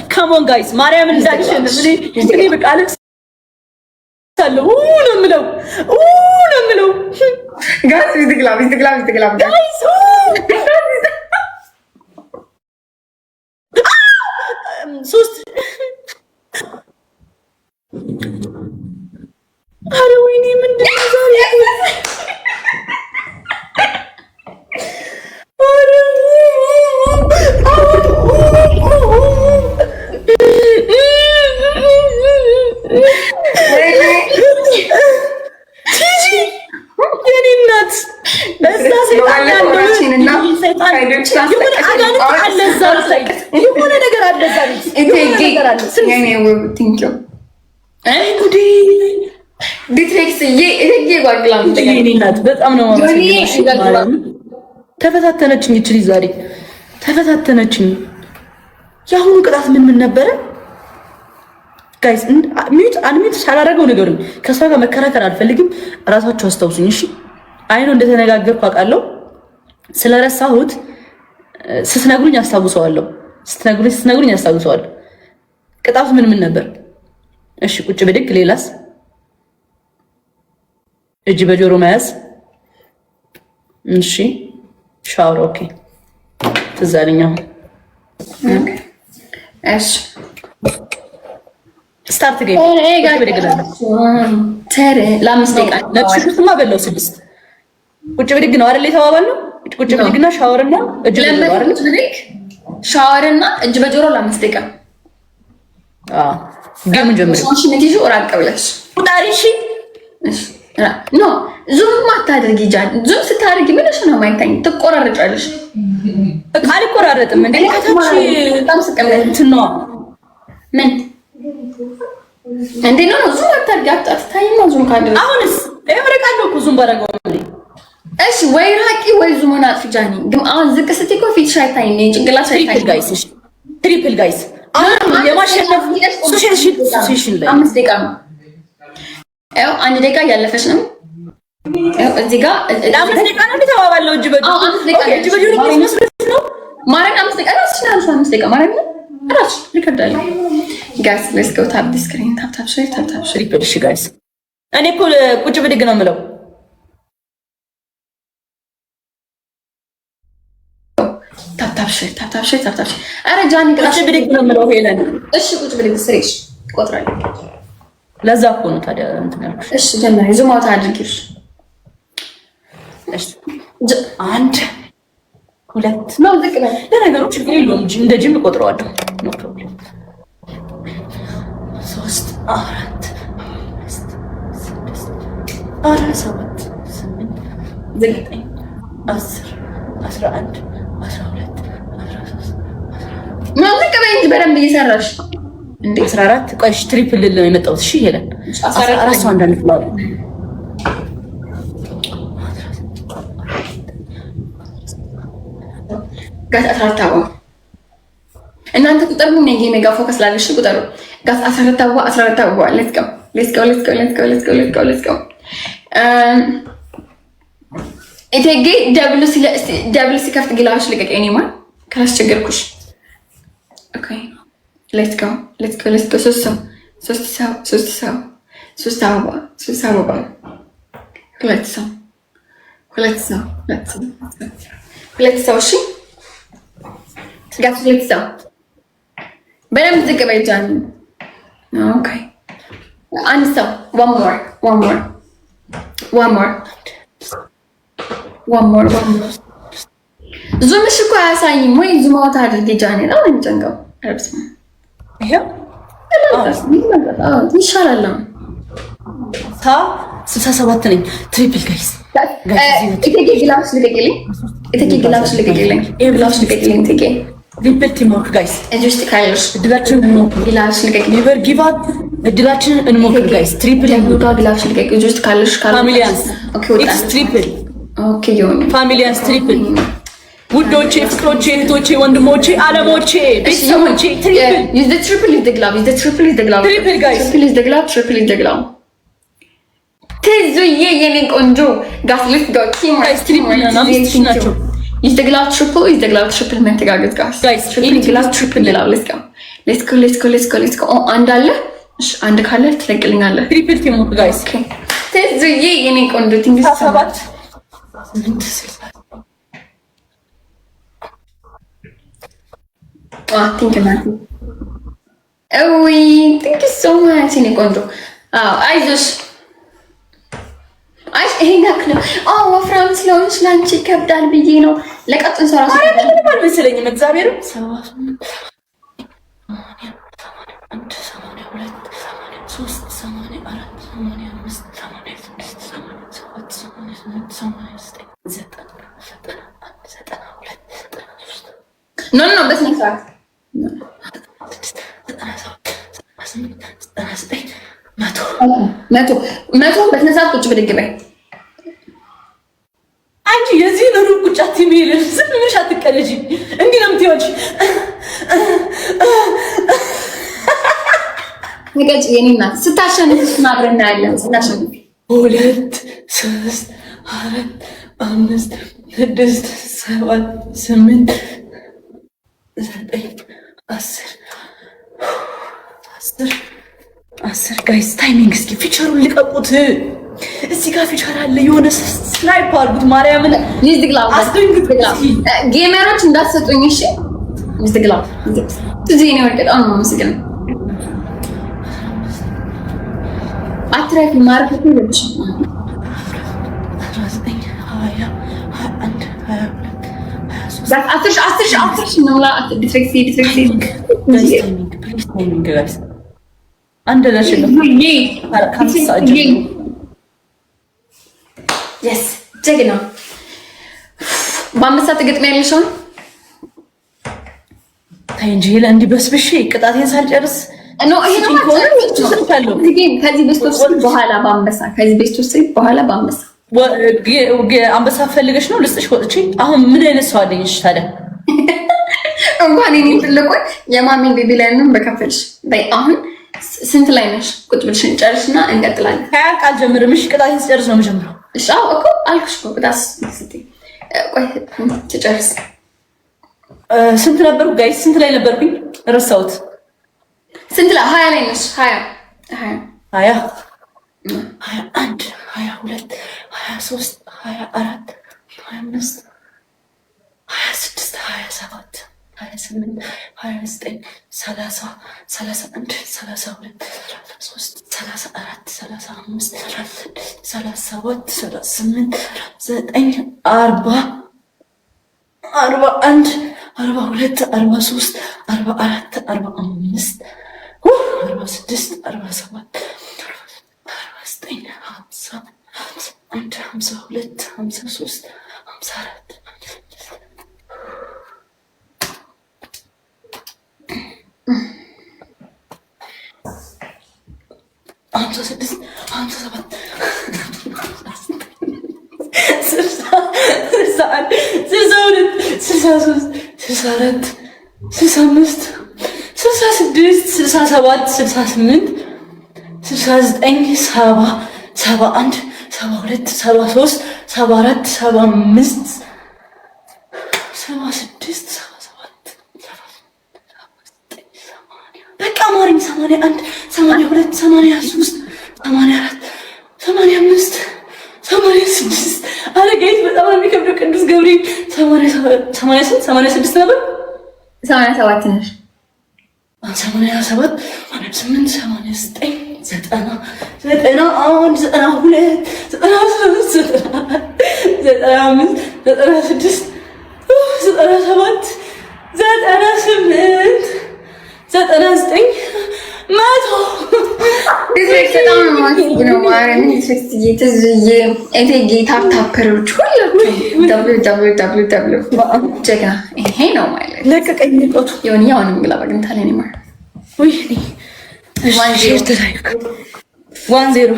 Come on guys፣ ማርያምን እንዳልሸነፍ እኔ በቃ አለቅሳለሁ። ነው የምለው፣ ነው የምለው። Guys, with the glove, with the glove, with the glove. Guys፣ ሶስት። አረ ወይኔ፣ ምንድን ነው ዛሬ? ኧረ ቲጂ የኔ እናት፣ እዛ ሰይጣን ያለው ሰይጣን የሆነ አጋንንት አለ እዛ side፣ የሆነ ነገር አለ እዛ ቤት፣ የሆነ ነገር አለ። Thank you. አይ ጉዴ! ዲትሬክስ እቴጌ ጓግላም። የኔ እናት፣ በጣም ነው የማመሰግነው። ተፈታተነችኝ እች ልጅ፣ ዛሬ ተፈታተነችኝ። የአሁኑ ቅጣት ምን ምን ነበረ? Guys፣ mute unmute ሳላደርገው ንገሩኝ። ከእሷ ጋር መከራከር አልፈልግም። እራሳችሁ አስታውሱኝ። እሺ፣ አይኖ እንደተነጋገርኩ አውቃለሁ። ስለረሳሁት ስትነግሩኝ አስታውሰዋለሁ። ስትነግሩኝ አስታውሰዋለሁ። ቅጣቱ ምን ምን ነበር? እሺ፣ ቁጭ ብድግ፣ ሌላስ? እጅ በጆሮ መያዝ። እሺ፣ ሻወር። Okay፣ ትዝ አለኝ አሁን። እሺ። Start game። ቁጭ ብድግ እላለሁ። ለ5 ደቂቃ። ነጭ ሽንኩርትማ በላው ስድስት። ቁጭ ብድግ ነው አይደል የተባባልነው? ቁጭ ብድግና ሻወርና እጅ በጆሮ አይደል? ቁጭ ብድግ፣ ሻወርና እጅ በጆሮ ለ5 ደቂቃ። አዎ፣ game ኡን ጀምሪ። ሽነት ይዞ ራቅ ብለሽ። ቁጣሪ። እሺ። No፣ zoom አታድርጊ ጃን። Zoom ስታደርጊ ምንሽ ነው የማይታኝ? ትቆራረጫለሽ። አልቆራረጥም እንዴ፣ ከታች በጣም ስቀመጥ እንትን ነዋ። ምን እንዴ? No, zoom አታድርጊ። አትታይማ zoom ካደረግሽ። አሁንስ ይኸው እርቃለሁ እኮ zoom ባደረገው እንዴ። እሺ፣ ወይ ራቂ ወይ zoom ኡን አጥፊ ጃኒ። ግን አሁን ዝቅ ስትይ እኮ ፊትሽ አይታይም፣ ጭንቅላትሽ Triple አይታይም። Guys፣ እሺ፣ triple guys። አሁን የማሸነፍ situation ላይ 5 ደቂቃ ነው። ያው 1 ደቂቃ እያለፈች ነው። ያው እዚህ ጋር ለ5 ደቂቃ ነው የተባባልነው። እጅ በጆሮ አዎ፣ 5 ደቂቃ። Okay፣ እጅ በጆሮ መስሎሽ ነው? ማርያም፣ 5 ደቂቃ እራስሽ ነው ያልሽው። 5 ደቂቃ ማርያም እራስሽ record አለ። Guys, let's go, tap the screen, tap tap share, tap tap share. Triple። እሺ guys፣ እኔ እኮ ቁጭ ብድግ ነው የምለው። Tap tap share, tap tap share, tap tap share። ኧረ ጃኒ። ቁጭ ብድግ ነው የምለው ሄለን። እሺ፣ ቁጭ ብድግ ስሬሽ እቆጥራለሁ። ለዛ እኮ ነው ታዲያ እንትን ያልኩሽ። እሺ ጀምሪ። Zoom out አድርጊ። እሺ፣ አንድ፣ ሁለት ነው፣ ዝቅ በል። ለነገሩ ችግር የለውም፣ እንደ ጅም እቆጥረዋለሁ። No problem። ሶስት፣ አራት፣ አምስት፣ ስድስት፣ አራት፣ ሰባት፣ ስምንት፣ ዘጠኝ፣ 10፣ 11፣ 12፣ 13፣ 14። ነው፣ ዝቅ በይ እንጂ በደንብ እየሰራሽ እንዴ። 14። ቆይ እሺ፣ triple ልል ነው የመጣሁት። እሺ ሄለን፣ 14 ሰው አንዳንድ flower። Guys፣ 14 አበባ። እናንተ ቁጠሩ። እኔ game ጋር focus ላለሽ ቁጠሩ። Guys፣ 14 አበባ፣ 14 አበባ። Let's go, let's go, let's go, let's go, let's go, let's go, let's go። እቴጌ፣ double ሲከፍት glove ሽ ልቀቅ። እኔ ማን ካላስቸገርኩሽ። Okay, let's go, let's go, let's go። ሶስት ሰው፣ ሶስት ሰው፣ ሶስት ሰው፣ ሶስት አበባ፣ ሶስት አበባ፣ ሁለት ሰው፣ ሁለት ሰው፣ ሁለት ሰው፣ ሁለት ሰው። እሺ guys፣ ሁለት ሰው። በደንብ ዝቅ በይ ጃኒ። Okay፣ አንድ ሰው። One more, one more, one more, one more, one more። Zoom ሽ እኮ አያሳይም ወይ? Zoom out አድርጊ ጃኒ። ነው የሚጨንቀው። ኧረ በስመ ይሄው። አብ፣ ይሻላል። 67 ነኝ። Triple guys። እቴጌ፣ glove ሽ ልቀቂልኝ። እቴጌ፣ glove ሽ ልቀቂልኝ። Glove ሽ ልቀቂልኝ እቴጌ። Triple teamwork guys። እዚህ ውስጥ ካለሽ እድላችንን እንሞክር። Glove ሽ ልቀቂልኝ። Never give up። እድላችንን እንሞክር guys። Triple። ጋ glove ሽ ልቀቂ። እዚህ ውስጥ ካለሽ Familians። Okay፣ ወጣ። It's triple. Okay የሆነ Familians, triple። ውዶቼ፣ ፍቅሮቼ፣ እህቶቼ፣ ወንድሞቼ፣ አለሞቼ፣ ቤተሰቦቼ፣ triple። Use the triple, use the glove, use the triple, use the glove. Triple guys. Triple, use the glove, triple, use the glove. ትዙዬ የኔ ቆንጆ፣ guys, let's go, team. Guys, triple ነው። 5,000 ናቸው። Use the glove triple, use the glove triple። መተጋገዝ guys. Guys, Triple glove, triple glove። Let's go. Let's go, let's go, let's go, let's go። አንድ አለ። እሺ አንድ ካለ ትለቅልኛለህ። Triple teamwork, guys። ትዙዬ የኔ ቆንጆ፣ thank 7 8 60። Thank you ናቲ። እውይ፣ thank you so much የኔ ቆንጆ። አዎ፣ አይዞሽ። አይ፣ ይሄን ያክል ነው። አዎ፣ ወፍራም ስለሆንሽ ለአንቺ ይከብዳል ብዬ ነው። ለቀጥን ሰው ራሱ ምንም አልመሰለኝም። እግዚአብሔርም 78፣ 81፣ 82፣ 83፣ 84፣ 85፣ 86፣ 87፣ 88፣ 89፣ 90፣ 91፣ 92፣ 93። No, በስነ ስርዓት። 6፣ 97፣ 98፣ 99፣ 100። 100፣ 100። በስነ ስርዓት ቁጭ ብድግ በይ። አንቺ የዚህን ሩብ ቁጭ አትይም። ዝም ብለሽ አትቀለጂ። እንዲህ ነው የምትይው አንቺ። ተቀጭ የኔ እናት። ስታሸንፍ እሱን አብረን እናያለን። ስታሸንፍ። ሁለት፣ ሶስት፣ አራት፣ አምስት፣ ስድስት፣ ሰባት፣ ስምንት፣ ዘጠኝ፣ 10፣ 10፣ 10። Guys, timing እስኪ feature ኡን ልቀቁት። እዚህ ጋር feature አለ። የሆነ snipe አድርጉት። ማርያምን አስደንግጡ እስኪ። Gamer ኦች እንዳትሰጡኝ እሺ። Use the glove። ትዝ የኔ ወርቅ፣ በጣም ነው የማመሰግነው። አትረፊ ማረፍ ልጅ። 19፣ 20፣ 21፣ 22፣ 23። 10 ሺህ፣ 10 ሺህ፣ 10 ሺህ እንሙላ። ዲትሬክሲ ዲትሬክሲ። Timing, please, timing, guys። አንድ ለሽልም ከ5 ሰዓት ጀምሮ። Yes፣ ጀግና። በ5 ሰዓት ትገጥሚያለሽ አሁን። ታይ እንጂ እንዲህ በስብሼ ቅጣቴን ሳልጨርስ። No፣ ይሄ ነው። ከዚህ best of በኋላ በአንበሳ፣ ከዚህ best of በኋላ በአንበሳ። አንበሳ ፈልገሽ ነው? ልስጥሽ ወጥቼ። አሁን ምን አይነት ሰው አለኝ? እሺ ታዲያ። እንኳን የኔን ትልቁን የማሚን baby lion ንም በከፈልሽ በይ። አሁን ስንት ላይ ነሽ? ቁጭ ብለሽ ጨርሽና እንቀጥላለን። ከያልቅ አልጀምርም። እሺ፣ ቅጣቴን ስጨርስ ነው የምጀምረው። እሺ፣ አዎ እኮ አልኩሽ እኮ ቅጣት ስትይ ቆይ ትጨርስ። ስንት ነበርኩ guys? ስንት ላይ ነበርኩኝ? ረሳሁት። ስንት ላይ? 20 ላይ ነሽ። 20፣ 20። 20፣ 21፣ 22፣ 23፣ 24፣ 25፣ 26፣ 27፣ 28፣ 29፣ 30፣ 31፣ 32፣ 33፣ 34፣ 35፣ 36፣ 37፣ 38፣ 9፣ 40፣ 41፣ 42፣ 43፣ 44፣ 45፣ 46፣ 47፣ 49፣ 50፣ 51፣ 52፣ 53፣ 54፣ 56፣ 57፣ 61፣ 62፣ 63፣ 64፣ 65፣ 66፣ 67፣ 68፣ 69፣ 70፣ 71፣ 72፣ 73፣ 74፣ 75፣ 76፣ 77፣ በቃ ማርኝ፣ 81፣ 82፣ 83፣ 84፣ 85፣ 86። አረ guys፣ በጣም ነው የሚከብደው። ቅዱስ ገብርኤል፣ 88፣ 86 ነበር። 87 ነሽ። 87፣ 88፣ 89፣ 90፣ 91፣ 92፣ 93፣ 95፣ 96፣ 97፣ 98፣ 99፣ 100። በጣም ነው የማመሰግነው። ማርያምን ትዝዬ፣ እቴጌ፣ tap tapper ኦች ሁላችሁም W W W W። ጀግና ይሄ ነው ማለት። ለቀቀኝ ቆቱ። የሆነ ያውንም glove አግኝታለሁ እኔ ማር። 1-0።